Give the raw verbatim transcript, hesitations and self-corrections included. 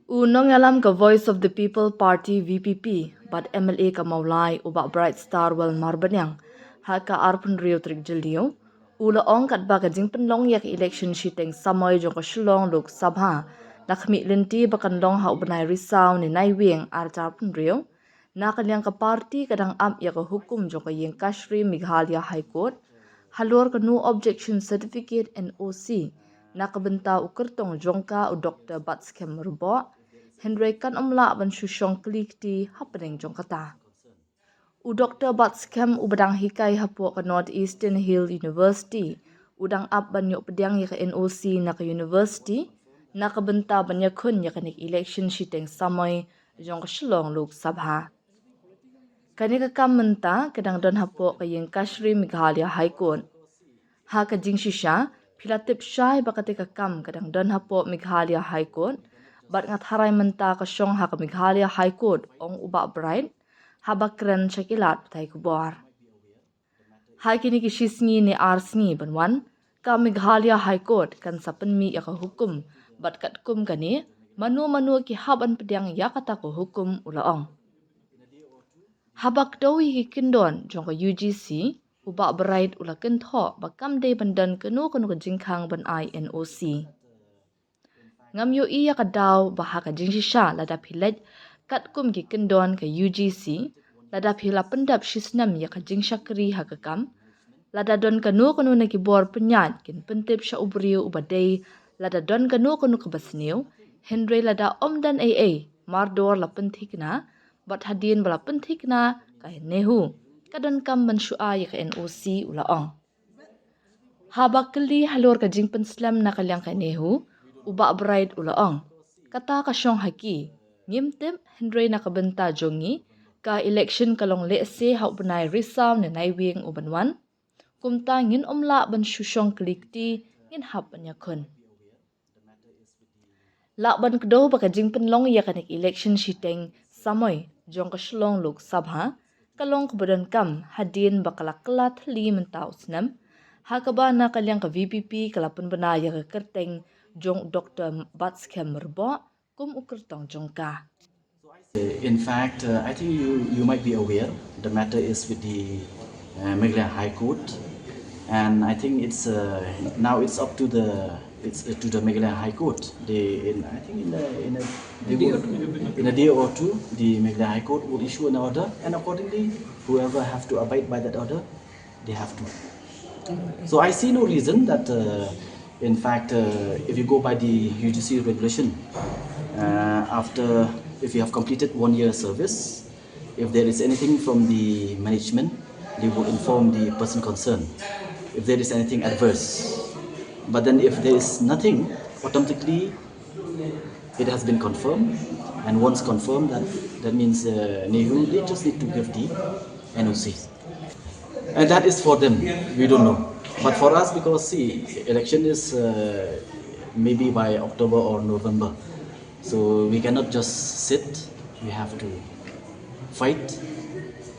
U nongïalam ka Voice of the People Party V P P bad M L A ka Mawlai u Bah Bright Starwell Marbaniang ha ka arphew hynriew tarik Jylliew u la ong katba ka jingpynlong ïa ka election shiteng samoi jong ka Shillong Lok Sabha la khmih lynti ba kan long ha u bnai Risaw ne Naiwieng ar hajar arphew hynriew, na ka liang ka party ka dang ap ïa ka hukum jong ka Ïingkashari Meghalaya High Court halor ka No Objection Certificate, N O C, na ka bynta u kyrtong jong ka u Doktor Batskhem Myrboh, hynrei kan ym lah ban shu shong kli kti hapdeng jong kata. U Doktor Batskhem uba dang hikai hapoh ka North Eastern Hill University u dang ap ban ïoh pdiang ïa ka N O C na ka university na ka bynta ban ïakhun ïa kane ka election shiteng samoi jong ka Shillong Lok Sabha. Kane ka kam mynta ka dang don hapoh ka Ïingkashari Meghalaya High Court. Ha ka jingshisha, phi la tip shai ba kata ka kam ka dang don hapoh Meghalaya High Court, bad nga tharai mynta ka shong ha ka Meghalaya High Court, ong u Bah Bright haba kren sha ki lad pathai khubor. Ha kine ki shi sngi ne ar sngi ban wan, ka Meghalaya High Court kan sa pynmih ïa ka hukum, bad katkum kane, mano mano ki hap ban pdiang ïa kata ka hukum, u la ong. Haba kdew ïa ki kyndon jong ka U G C, u Bah Bright u la kynthoh ba kam dei ban don kano kano ka jingkhang ban ai N O C. Ngam ïohi ïa ka daw ba ha ka jingshisha lada phi leit katkum ki kyndon ka U G C, lada phi la pyndep shi snem ïa ka jingshakri ha ka kam, lada don kano kano na ki bor pynïaid kin pyntip sha u briew uba dei lada don kano kano kaba sniew, hynrei lada ym don ei ei, mardor la pynthikna, bad hadien ba la pynthikna ka NEHU, ka donkam ban shu ai ïa ka N O C, u la ong. Haba kylli halor ka jingpynslem na ka liang ka NEHU, u Bah Bright u la ong, kata ka shong ha ki, ngim tip, hynrei na ka bynta jong ngi, ka election ka long lehse ha u bnai Risaw ne Naiwieng u ban wan. Kumta ngin ym lah ban shu shong kli kti, ngin hap ban ïakhun. Lah ban kdew ba ka jingpynlong ïa kane ka election shiteng samoi jong ka Shillong Lok Sabha ka long kaba donkam hadien ba ka la kylla thylli mynta u snem, ha kaba na ka liang ka VPP ka la pynbna ïa ka kyrteng jong u Doktor Batskhem Myrboh kum u kyrtong jong ka. In fact, uh, I think you, you might be aware the matter is with the uh, Meghalaya High Court, and I think it's uh, now it's up to the it's uh, to the Meghalaya High Court. They in I think in a in a they will, in a day or two, the Meghalaya High Court will issue an order, and accordingly, whoever have to abide by that order, they have to. So I see no reason that, uh, in fact, uh, if you go by the UGC regulation, uh, after if you have completed one year service, if there is anything from the management, they will inform the person concerned if there is anything adverse. But then if there is nothing, automatically it has been confirmed, and once confirmed, that that means uh, NEHU, they just need to give the NOC. And that is for them. We don't know. But for us, because see, election is uh, maybe by October or November, so we cannot just sit. We have to fight.